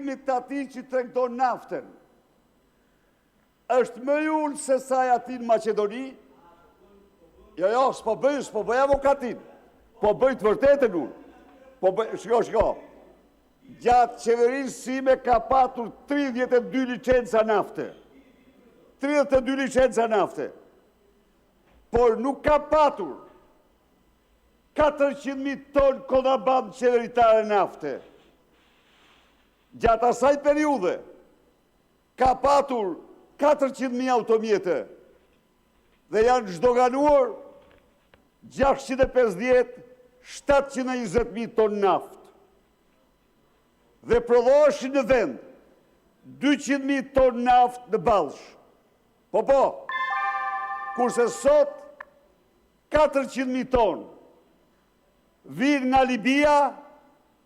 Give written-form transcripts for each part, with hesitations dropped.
fitimit të atij që tregton naftën është më i ulët sesa i atij në Maqedoni? Jo, jo, s'po bëj, s'po bëj avokatinë, po bëj të vërtetën unë. Po bëj, shiko, shiko. Gjatë qeverisë sime ka patur 32 licenca nafte. 32 licenca nafte. Por nuk ka patur 400.000 tonë kontrabandë qeveritare nafte. Gjatë asaj periudhe ka patur 400.000 automjete dhe janë zhdoganuar 650 720.000 tonë naftë dhe prodhoheshin në vend 200.000 tonë naftë në Ballsh. Po, po, kurse sot 400.000 tonë vijnë nga Libia.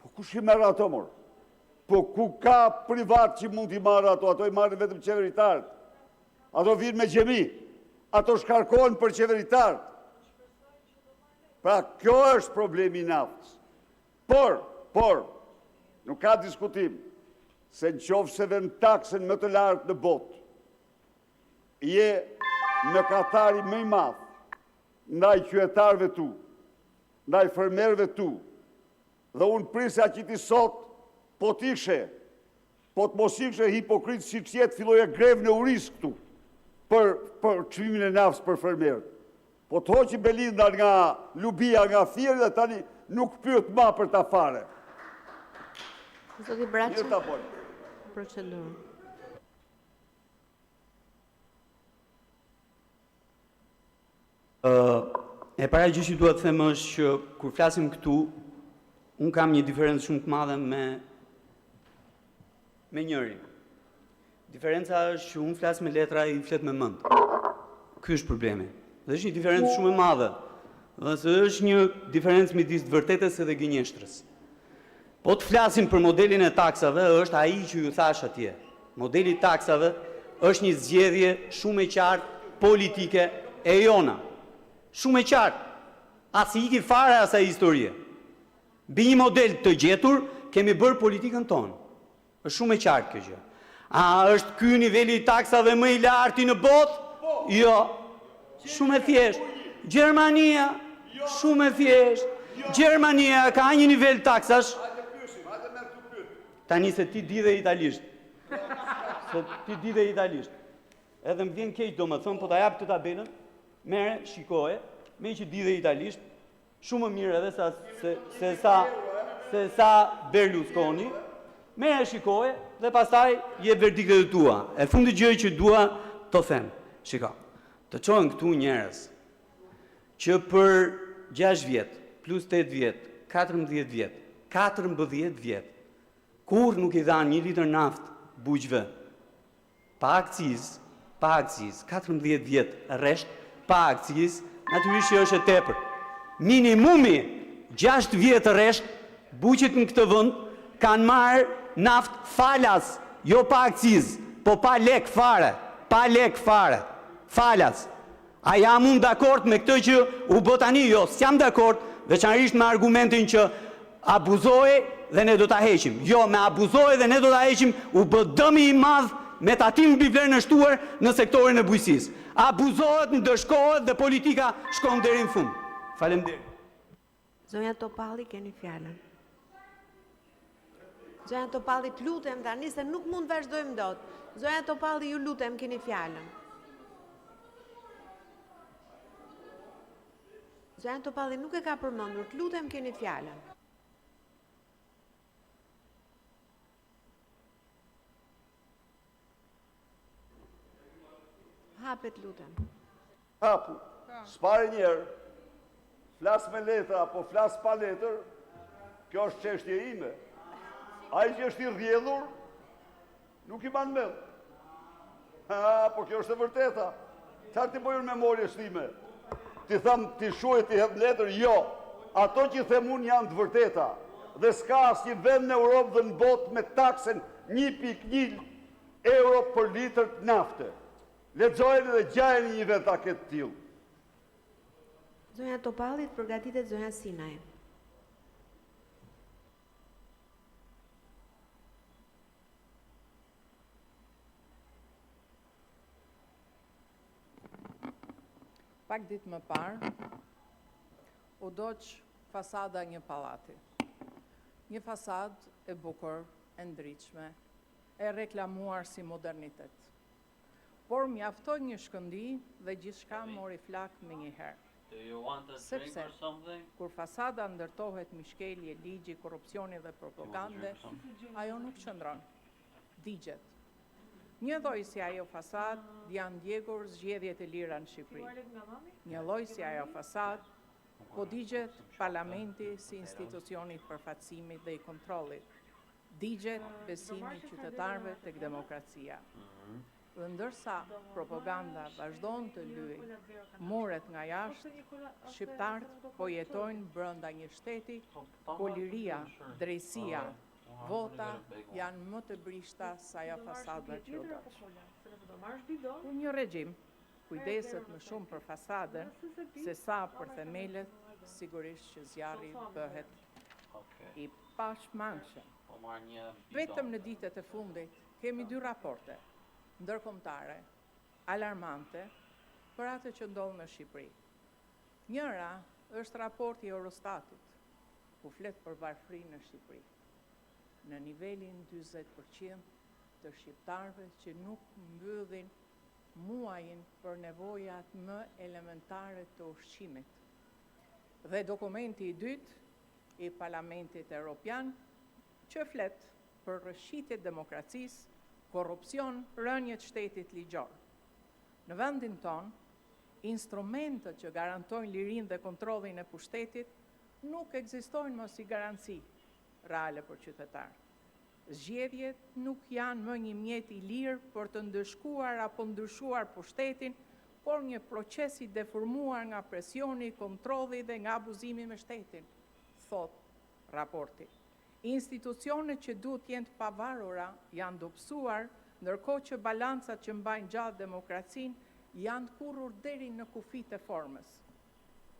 Po kush i merr ato, more? Po ku ka privat që mund t'i marrë ato? Ato i marrin vetëm qeveritarët. Ato vijnë me gjemi. Ato shkarkohen për qeveritarët. Pra, ky është problemi i naftës. Por, por, nuk ka diskutim se në qoftë se vendos taksën më të lartë në botë, je mëkatari më i madh ndaj qytetarëve të tu, ndaj fermerëve të tu. Dhe unë prisja që ti sot, po të ishe, po të mos ishe hipokrit siç je, të filloje grevën e urisë këtu për, për çmimin e naftës për fermerët. Po të hoqi Belinda nga lubia, nga Fieri dhe tani nuk pyet më për ta fare. Zoti Braçe, procedurë. E para gjë që dua të them është që kur flasim këtu, unë kam një diferencë shumë të madhe me me njërin. Diferenca është që unë flas me letra, ai flet me mend. Ky është problemi. Dhe është një diferencë shumë e madhe. Dhe se është një diferencë midis të vërtetës edhe gënjeshtrës. Po të flasim për modelin e taksave, është ai që ju thashë atje. Modeli i taksave është një zgjedhje shumë e qartë politike e jona. Shumë e qartë. As i iki fare asaj historie. Mbi një model të gjetur kemi bërë politikën tonë. Është shumë e qartë kjo gjë. A është ky niveli i taksave më i larti në botë? Jo. Shumë e thjeshtë. Gjermania, shumë e thjeshtë. Gjermania ka një nivel taksash. Tani se ti di dhe italisht. Se ti di dhe italisht. Edhe më vjen keq domethënë, po ta jap këtë tabelën, merre, shikoje, meqë di dhe italisht, shumë më mirë edhe sa se, se sa se sa Berlusconi, merre shikoje dhe pastaj jep verdiktet e tua. E fundit gjë që dua të them, shiko, të çohen këtu njerëz që për 6 vjet plus 8 vjet, 14 vjet, 14 vjet, kurrë nuk i dhanë një litër naftë bujqve pa akcizë, pa akcizë, 14 vjet rresht pa akcizë, natyrisht që është e tepërt. Minimumi 6 vjet rresht bujqit në këtë vend kanë marrë naftë falas, jo pa akcizë, po pa lek fare, pa lek fare, falas. A jam unë dakord me këtë që u bë tani? Jo, s'jam dakord, veçanërisht me argumentin që abuzohej dhe ne do ta heqim. Jo, me abuzohej dhe ne do ta heqim, u bë dëmi i madh me tatimin mbi vlerën e shtuar në sektorin e bujqësisë. Abuzohet, ndëshkohet dhe politika shkon deri në fund. Faleminderit. Zonja Topalli, keni fjalën. Zonja Topalli, të lutem tani se nuk mund të vazhdojmë dot. Zonja Topalli, ju lutem, keni fjalën. Zonja Topalli nuk e ka përmendur, të lutem keni fjalën. Hapet, lutem. Hapu. Së pari njëherë, flas me letra, apo flas pa letër, kjo është çështje ime. Ai që është i rrjedhur, nuk i mban mend. Ha, po kjo është e vërteta. Çfarë t'i bëj unë memories time? T'i them, t'i shuaj, t'i hedh letër? Jo. Ato që them unë janë të vërteta. Dhe s'ka asnjë vend në Europë dhe në botë me taksën 1.1 euro për litër nafte. Lexojeni dhe gjejeni një vend ta ketë të tillë. Zonja Topalli, të përgatitet zonja Sinaj. Pak ditë më parë, u dogj fasada e një pallati. Një fasadë e bukur, e ndritshme, e reklamuar si modernitet. Por mjaftoi një shkëndijë dhe gjithçka mori flakë menjëherë. Sepse, kur fasada ndërtohet mbi shkelje ligji, korrupsioni dhe propagande, ajo nuk qëndron. Digjet. Njëlloj si ajo fasadë janë djegur zgjedhjet e lira në Shqipëri. Njëlloj si ajo fasadë, po digjet parlamenti si institucioni i përfaqësimit dhe i kontrollit. Digjet besimi i qytetarëve tek demokracia. Dhe ndërsa propaganda vazhdon të lyejë muret nga jashtë, shqiptarët po jetojnë brenda një shteti ku liria, drejtësia, vota janë më të brishta se ajo fasada që u dogj. Kur një regjim kujdeset më shumë për fasadën se sa për themelet, sigurisht që zjarri bëhet i pashmangshëm. Vetëm në ditët e fundit kemi dy raporte ndërkombëtare alarmante për atë që ndodh në Shqipëri. Njëra është raporti i Eurostatit, ku flet për varfërinë në Shqipëri, në nivelin 40% të shqiptarëve që nuk mbyllin muajin për nevojat më elementare të ushqimit. Dhe dokumenti i dytë i Parlamentit Europian që flet për rrëshqitje të demokracisë, korrupsion, rënie të shtetit ligjor. Në vendin tonë, instrumentet që garantojnë lirinë dhe kontrollin e pushtetit nuk ekzistojnë më si garanci reale për qytetarët. Zgjedhjet nuk janë më një mjet i lirë për të ndëshkuar apo ndryshuar pushtetin, por një proces i deformuar nga presioni, kontrolli dhe nga abuzimi me shtetin, thotë raporti. Institucionet që duhet të jenë të pavarura janë dobësuar, ndërkohë që balancat që mbajnë gjallë demokracinë janë tkurrur deri në kufijtë e formës.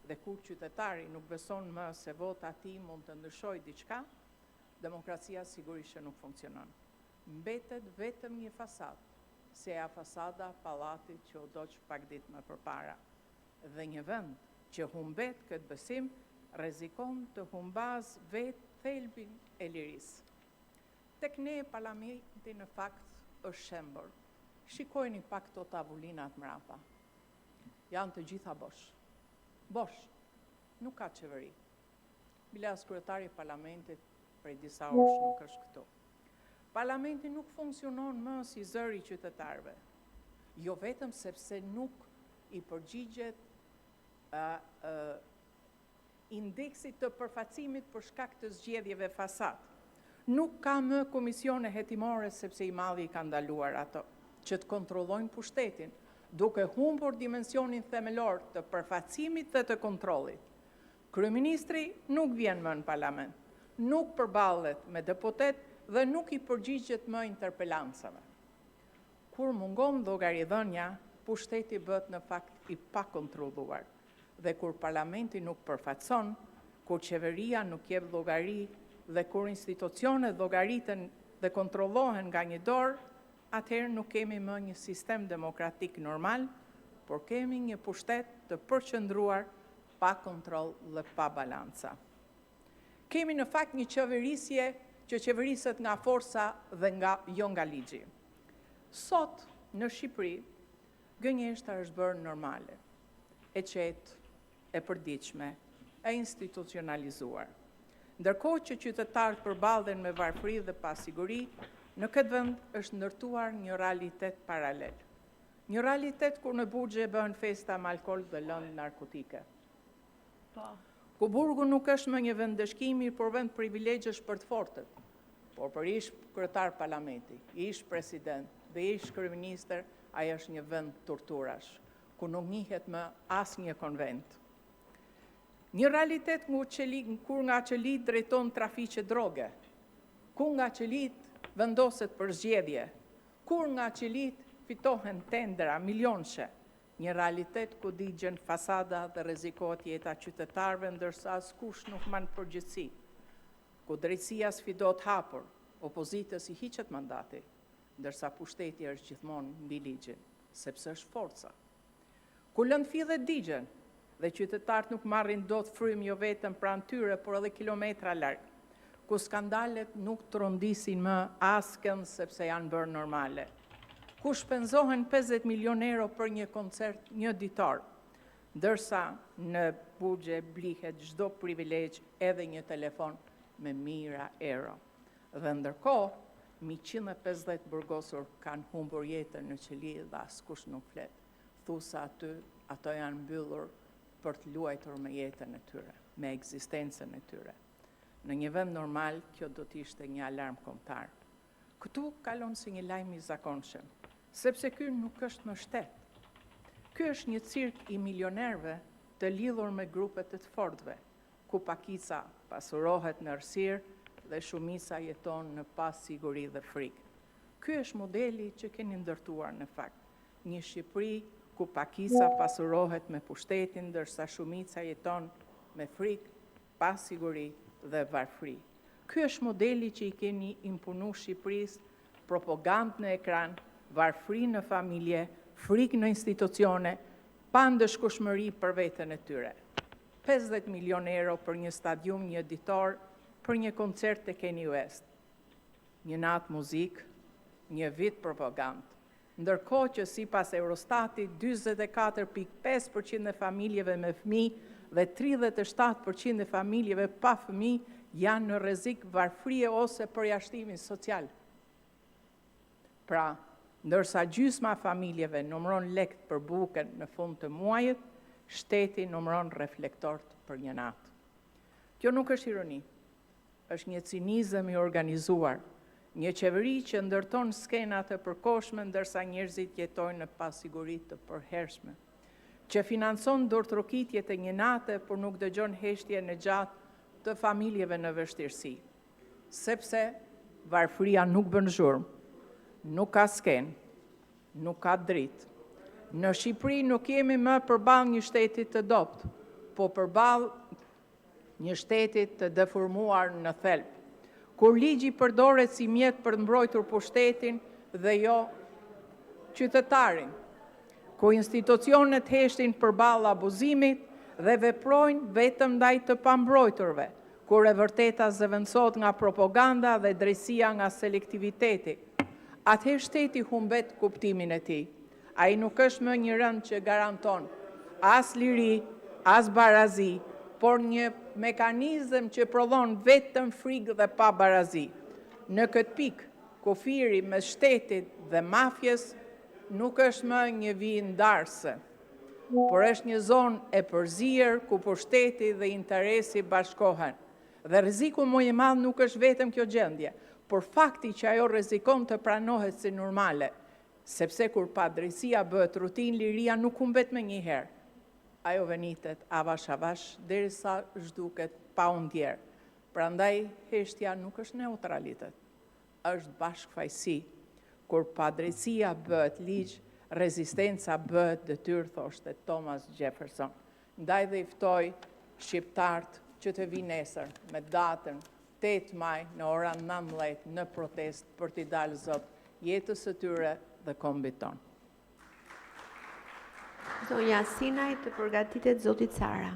Dhe kur qytetari nuk beson më se vota e tij mund të ndryshojë diçka, demokracia sigurisht që nuk funksionon. Mbetet vetëm një fasadë, si ajo fasada e pallatit që u dogj pak ditë më përpara. Dhe një vend që humbet këtë besim, rrezikon të humbasë vetë thelbin e lirisë. Tek ne parlamenti në fakt është shembur. Shikojini pak këto tavolinat mbrapa. Janë të gjitha bosh. Bosh. Nuk ka qeveri. Bile as kryetari i parlamentit prej disa orësh nuk është këtu. Parlamenti nuk funksionon më si zëri i qytetarëve. Jo vetëm sepse nuk i përgjigjet indeksit të përfaqësimit për shkak të zgjedhjeve fasadë. Nuk ka më komisione hetimore sepse i madhi i ka ndaluar ato, që të kontrollojnë pushtetin, duke humbur dimensionin themelor të përfaqësimit dhe të kontrollit. Kryeministri nuk vjen më në parlament, nuk përballet me deputetë dhe nuk i përgjigjet më interpelancave. Kur mungon llogaridhënia, pushteti bëhet në fakt i pakontrolluar. Dhe kur parlamenti nuk përfaqëson, kur qeveria nuk jep llogari dhe kur institucionet llogariten dhe kontrollohen nga një dorë, atëherë nuk kemi më një sistem demokratik normal, por kemi një pushtet të përqendruar pa kontroll dhe pa balanca. Kemi në fakt një qeverisje që qeveriset nga forca dhe nga jo nga ligji. Sot në Shqipëri gënjeshtra është bërë normale, e qetë, e përditshme, e institucionalizuar. Ndërkohë që qytetarët përballen me varfëri dhe pasiguri, në këtë vend është ndërtuar një realitet paralel. Një realitet ku në burgje bëhen festa me alkool dhe lëndë narkotike. Po. Ku burgu nuk është më një vend ndëshkimi, por vend privilegjesh për të fortët, por për ish kryetar parlamenti, ish president dhe ish kryeministër, ai është një vend torturash, ku nuk njihet më asnjë konventë. Një realitet ku qeli, kur nga qelitë drejton trafiqe droge, ku nga qelitë vendoset për zgjedhje, kur nga qelitë fitohen tendera milionëshe, një realitet ku digjen fasada dhe rrezikohet jeta e qytetarëve, ndërsa askush nuk mban përgjegjësi, ku drejtësia sfidohet hapur, opozitës i hiqet mandati, ndërsa pushteti është gjithmonë mbi ligjin, sepse është forca. Ku lëndë digjen dhe qytetarët nuk marrin dot frymë jo vetëm pranë tyre, por edhe kilometra larg, ku skandalet nuk trondisin më askënd sepse janë bërë normale, ku shpenzohen 50 milionë euro për një koncert njëditor, ndërsa në burgje blihet çdo privilegj, edhe një telefon me mijëra euro. Dhe ndërkohë, mbi 150 të burgosur kanë humbur jetën në qeli dhe askush nuk flet. Thua se aty ata janë mbyllur për të luajtur me jetën e tyre, me ekzistencën e tyre. Në një vend normal kjo do të ishte një alarm kombëtar. Këtu kalon si një lajm i zakonshëm, sepse ky nuk është më shtet. Ky është një cirk i milionerëve të lidhur me grupet e të fortëve, ku pakica pasurohet në errësirë dhe shumica jeton në pasiguri dhe frikë. Ky është modeli që keni ndërtuar në fakt, një Shqipëri ku pakica pasurohet me pushtetin, ndërsa shumica jeton me frikë, pasiguri dhe varfëri. Ky është modeli që i keni imponuar Shqipërisë, propagandë në ekran, varfëri në familje, frikë në institucione, pandëshkueshmëri për veten e tyre. 50 milionë euro për një stadium njëditor, për një koncert të Kanye West. Një natë muzikë, një vit propagandë. Ndërkohë që sipas Eurostatit, 44.5% e familjeve me fëmijë dhe 37% e familjeve pa fëmijë janë në rrezik varfërie ose përjashtimi social. Pra, ndërsa gjysma e familjeve numëron lekët për bukën në fund të muajit, shteti numëron reflektorët për një natë. Kjo nuk është ironi, është një cinizëm i organizuar, një qeveri që ndërton skena të përkohshme ndërsa njerëzit jetojnë në pasiguri të përhershme, që financon duartrokitjet e një nate, por nuk dëgjon heshtjen e gjatë të familjeve në vështirësi. Sepse varfëria nuk bën zhurmë, nuk ka skenë, nuk ka dritë. Në Shqipëri nuk jemi më përballë një shteti të dobët, po përballë një shteti të deformuar në thelb. Kur ligji përdoret si mjet për të mbrojtur pushtetin dhe jo qytetarin, ku institucionet heshtin përballë abuzimit dhe veprojnë vetëm ndaj të pambrojturve, kur e vërteta zëvendësohet nga propaganda dhe drejtësia nga selektiviteti, atëherë shteti humbet kuptimin e tij. Ai nuk është më një rend që garanton as liri, as barazi, por një mekanizëm që prodhon vetëm frikë dhe pabarazi. Në këtë pikë, kufiri mes shtetit dhe mafies nuk është më një vijë ndarëse, por është një zonë e përzier ku pushteti dhe interesi bashkohen. Dhe rreziku më i madh nuk është vetëm kjo gjendje, por fakti që ajo rrezikon të pranohet si normale, sepse kur padrejtësia bëhet rutinë, liria nuk humbet menjëherë. Ajo venitet avash avash derisa zhduket pa u ndier. Prandaj heshtja nuk është neutralitet, është bashkëfajësi. Kur padrejtësia bëhet ligj, rezistenca bëhet detyrë, thoshte Thomas Jefferson. Ndaj dhe i ftoj shqiptarët që të vijnë nesër me datën 8 maj në ora 19 në protestë për t'i dalë zot jetës së tyre dhe kombit tonë. Zonja Sinaj, të përgatitet zoti Cara.